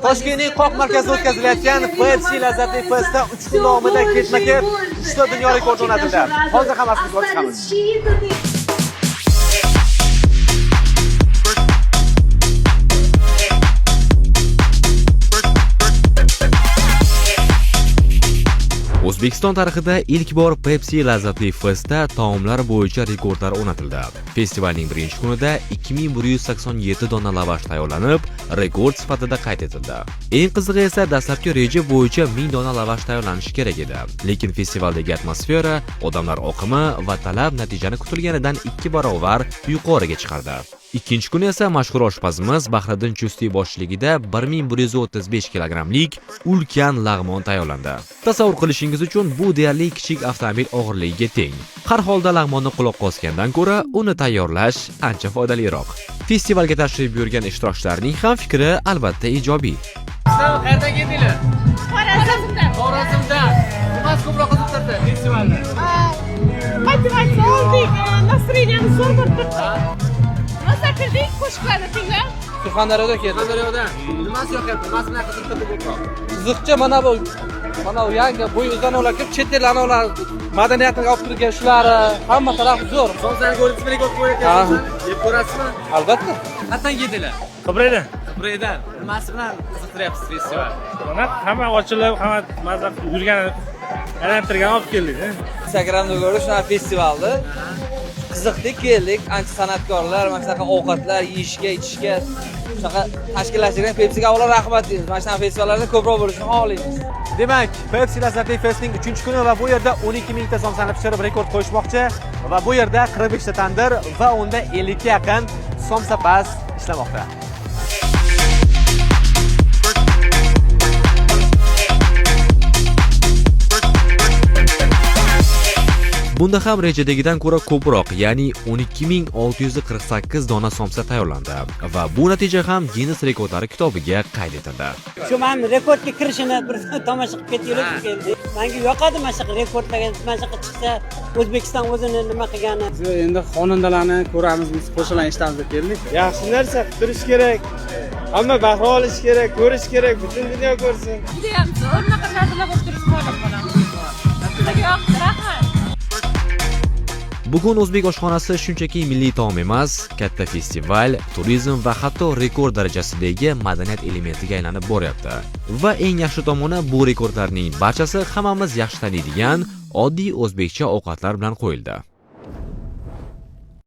Toshkentning qoq markazida o'tkazilayotgan Pepsi lazzatli festda 3 kun davomida ketma-ket 3 ta dunyo rekordi o'rnatildi. Hozir hammasini ko'rib chiqamiz. Считанные O'zbekiston tarixida ilk bor Pepsi lazzatli festda taomlar bo'yicha rekordlar o'rnatildi. Festivalning birinchi kunida 2187 dona lavash tayyorlanib, rekord sifatida qayd etildi. Eng qizig'i esa dastlabki reja bo'yicha 1000 dona lavash tayyorlanishi kerak edi. Lekin festivaldagi atmosfera, odamlar oqimi va talab natijani kutilganidan 2 barobar yuqoriga chiqardi. Ikkinchi kuni esa mashhur oshpazimiz Bahriddin Chustiy boshchiligida 1135 kilogrammlik ulkan lag'mon tayyorlandi. Tasavvur qilishingiz uchun bu deyarli kichik avtomobil og'irligiga teng. Har holda lag'monni quloqqa osgandan ko'ra uni tayyorlash ancha foydaliroq. Festivalga tashrif buyurgan ishtirokchilarning ham fikri albatta ijobiy. Qayerdan keldinglar? Xorazmdan. Xorazmdan. Nimasi ko'proq qiziqtirdi festivalda? Motivatsiya oldik, настроение miz zo'r bo'lib turibdi. Maza qildik, qo'shiqlarni tinglab. Surxondaryodan keldim. Surxondaryodan. Nimasi yoqyapti? Nimasi bilan qiziqtirdi ko'proq? Qiziqchi mana bu yangi bo'y uzanuvlar kelib, chet el anavlar madaniyatini olib kirgan shular, hamma taraf zo'r. Somsani ko'rdingizmi, rekord qo'yayotgan? Yeb ko'rasizmi? Albatta. Qayerdan keldinglar? Qibraydan. Qibraydan. Nimasi bilan qiziqtiryapsiz festival? Mana hamma ochilib, hamma maza qilib yurgan, aylantirgan olib keldik. Instagramda ko'rib shunaqa festivalni qiziqdik, keldik. Ancha san'atkorlar, mana shunaqa ovqatlar yeyishga, ichishga shunaqa tashkillashtirgan Pepsiga avvalo rahmat deymiz. Mana shunaqa festivallarda ko'proq bo'lishini xohlaymiz. Demak, Pepsi lazzatli festning 3-kuni va bu yerda 12 mingta somsani pishirib rekord qo'yishmoqchi va bu yerda 45 ta tandir va unda 50 ga yaqin somsapaz ishlamoqda. Bunda ham rejadagidan ko'ra ko'proq, ya'ni 12648 dona somsa tayyorlandi va bu natija ham Guinness rekordlari kitobiga qayd etildi. Shu mana rekordga kirishini bir tomosha qilib ketaylik deb keldik. Menga yoqadi mana shunaqa rekordlarga, mana shunaqa chiqsa, O'zbekiston o'zini nima qilgani. Biz endi xonandalarni ko'ramiz, biz qo'shiqlarni eshitamiz deb keldik. Yaxshi narsa qilib turish kerak. Hamma bahra olish kerak, ko'rish kerak, butun dunyo ko'rsin. Judayam zo'r, bunaqa narsalar bo'lib turishi xohlab qolamiz. Sizlarga yoqdi, rahmat. Bugun o'zbek oshxonasi shunchaki milliy taom emas, katta festival, turizm va hatto rekord darajasidagi madaniyat elementiga aylanib boryapti. Va eng yaxshi tomoni, bu rekordlarning barchasi hammamiz yaxshi taniydigan oddiy o'zbekcha ovqatlar bilan qo'yildi.